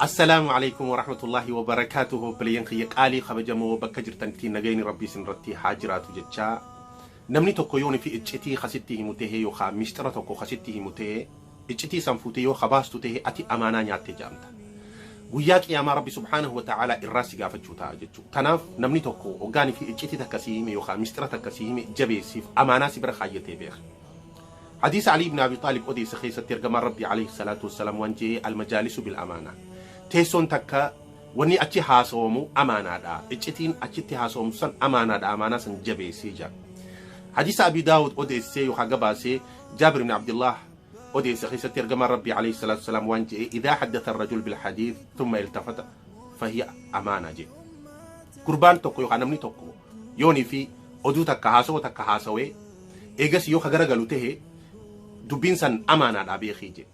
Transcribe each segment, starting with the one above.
Assalaamu alaikum warahmatullaahi wabarakaatuhu. Obboleeyyan kiyya qaalii kabajamoo, bakka jirtanitti nagayni Rabbii isin irratti haa jiraatu jechaa, namni tokko yoon fi iccitii kasitti himu tahee yookaan mishxira tokko kasitti himu tahee, iccitii san fuutee yoo kabaastu tahee, ati amaanaa nyaattee jaamta. Guyyaa qiyaamaa Rabbi subhaanahu wa ta'aalaa irraa si gaafachuu ta'a jechuudha. Tanaaf namni tokko hoggaanii fi iccitii takka si hime yookaan mishxira takka si hime, jabeessiif, amaanaa si bira kaayyatee beeka. Hadiisa Ali ibn Abi Xaalib odeesse keessatti ergamaan Rabbii alayhi salaatu wassalaam waan je'ee: "Almajaalisu bil amaanaa." Teessoon takka wanni achi haasawamu amaanaadha. Iccitiin achitti haasawamu san amaanaadha. Amaanaa san jabeessee jira. Hadiisa Abi Daawud odeessee yookaan gabaasee, Jaabir ibn Abdullah odeesse keessatti ergamaan Rabbii alayhi salaatu wassalaam waan je'ee: "Idaa haddatha ar-rajul bil hadiith thumma iltafata fahiya amaanaa" jedhe. Gurbaan tokko yookaan namni tokko yoonii fi oduu takka, haasawa takka haasawee, eegas yoo ka garagalu tahe, dubbiin san amaanaadha beekii jedhe.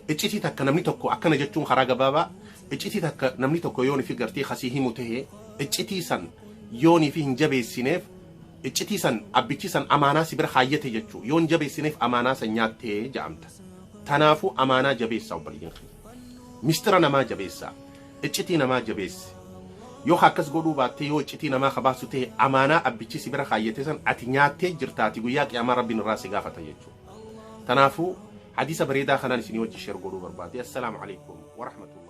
Iccitii takka namni tokko, akkana jechuun karaa gabaabaa, iccitii takka namni tokko yoonii fi gartee kasii himu tahe, iccitii san yoonii fi hin jabeessineef, iccitii san abbichi san amaanaa si bira kaayyate jechuu, yoo hin jabeessineef amaanaa san nyaattee ja'amta. Tanaafuu amaanaa jabeessaa, obboleeyyan kiyya. Mistira namaa jabeessaa. Iccitii namaa jabeessi. Yoo akkas godhuu baattee, yoo iccitii namaa kabaasu ta'e, amaanaa abbichi si bira kaayyate san ati nyaattee jirtaati, guyyaa qiyaamaa Rabbiin irraa si gaafata jechuudha. Tanaafuu hadiisa bareedaa kanaan isinii wajji share godhuu barbaade. Assalaamu alaikum wa rahmatullahi.